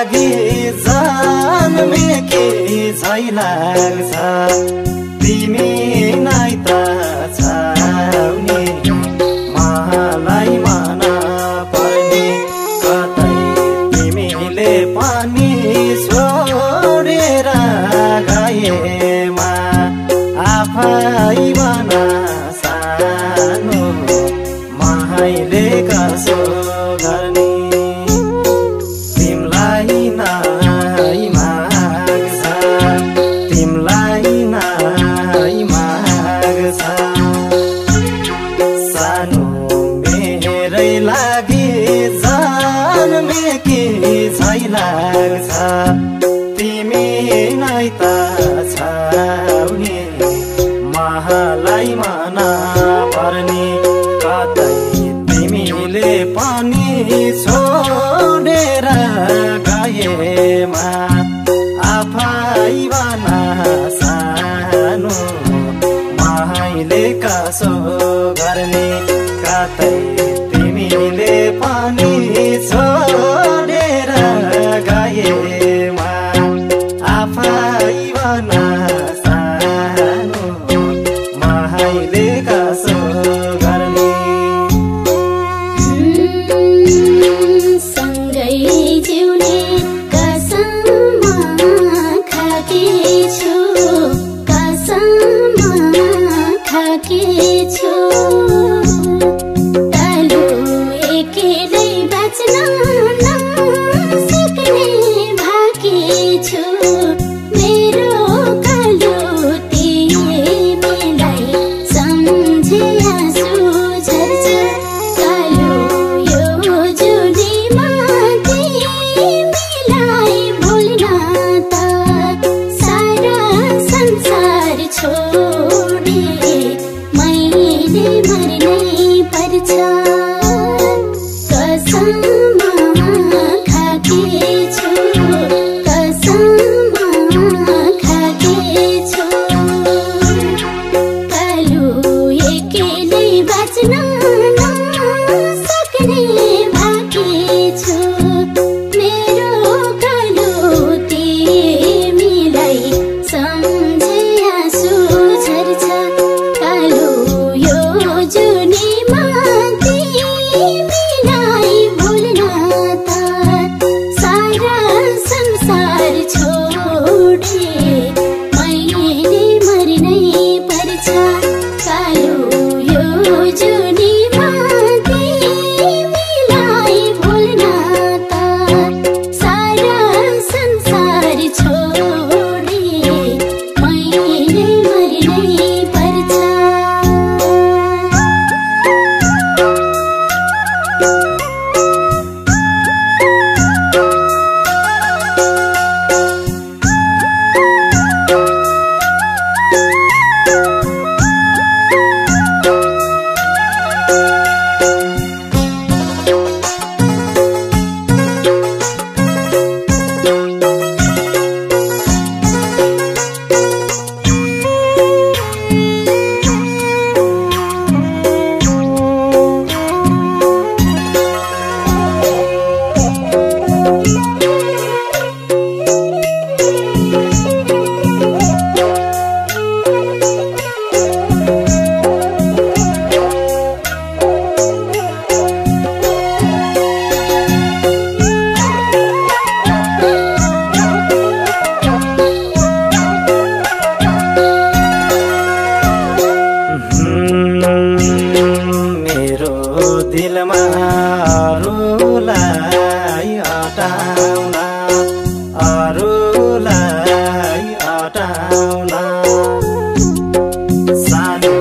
लागि जन्मेकी झै लाग्छ तिमी नै त छाउने मलाई मन पर्ने कतै तिमीले पनि छोडेर गएमा आफै बन सानो मैले कसो गर्ने तिमलाई नै माग्छ तिमलाई नै माग्छ सानो मेरै लागि जन्मेकी झै लाग्छ तिमी नै त छाउने मलाई मन पर्ने कतै तिमीले पनि छोडेर गएमा आफै बन सानो मैले कसो गर्ने कतै तिमीले पनि छोडेर गएमा आफै बन सानो मैले कसो गर्ने सँगै जिउने कसम खाके छु तालु एकेलै बाँच्न नसक्ने भाकी छु मेरो कालो तिमीलाई सम्झे आँसु झर्छ कालो यो जुनीमा तिमीलाई भुल्न त सारा संसार छोडे मैले मर्नै पर्छ कसम खाके छु कालो एकेलै बाँच्न नसक्ने भाकी छु मेरो कालो तिमीलाई सम्झे आँसु झर्छ कालो यो जुनीमा तिमीलाई भुल्न त सारा संसार छोडे मैले मर्नै पर्छ कालो यो जुनीमा तिमीलाई भुल्न त सारा संसार छोडे मैले मर्नै पर्छ मेरो दिलमा अरूलाई अटाउन सानो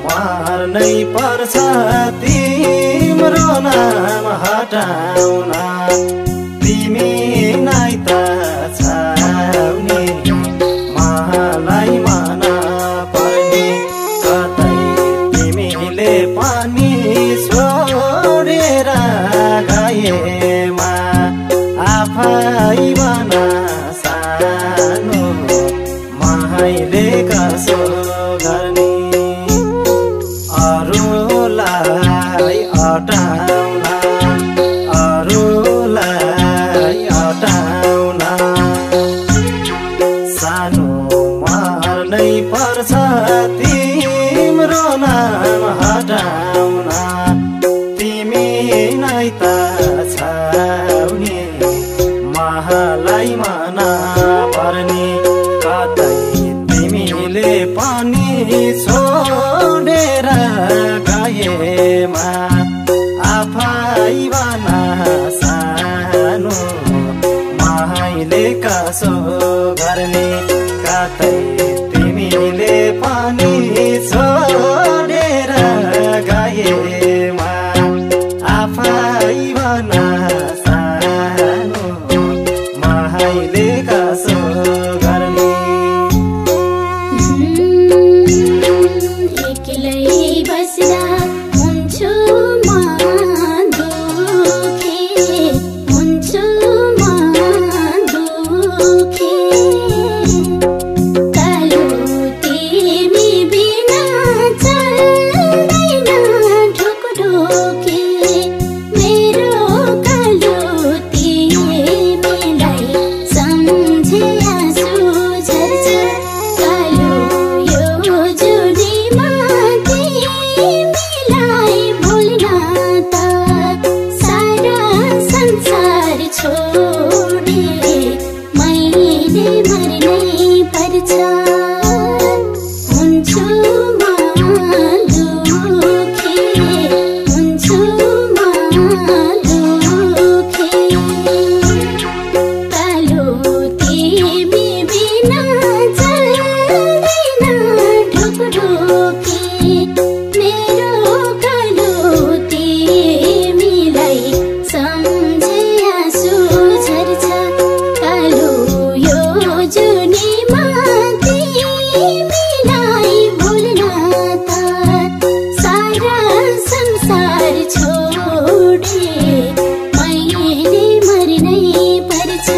मर्नै पर्छ तिम्रो नाम हटाउन तिमी नै त छाउने मलाई मन पर्ने कतै तिमीले पनि छोडेर गएमा आफै बन सानो मैले कसो गर्ने अरूलाई अटाउन महालाई मना पर्ने कतै तिमीले पनि छोडेर गएमा आफै बना सानो माइले कसो गर्ने कतै तिमीले पनि छोडेर गएमा आफै बना सानो माइले कसो गर्ने एक्लै बस्दा हुन्छु म दुःखी हुन्छु म दुःखी कालो तिमी बिना चल्दैन ढुकढुकी मेरो कालो तिमीलाई सम्झे आँसु झर्छ कालो यो जुनीमा तिमीलाई भुल्न त सारा संसार छोडे मैले मर्नै पर्छ हुन्छु म दुःखी हुन्छु म दुःखी कालो तिमी बिना चल्दैन ढुकढुकी मेरो कालो तिमीलाई सम्झे आँसु झर्छ कालो यो जुनीमा तिमीलाई भुल्न त सारा संसार छोडे मैले मर्नै पर्छ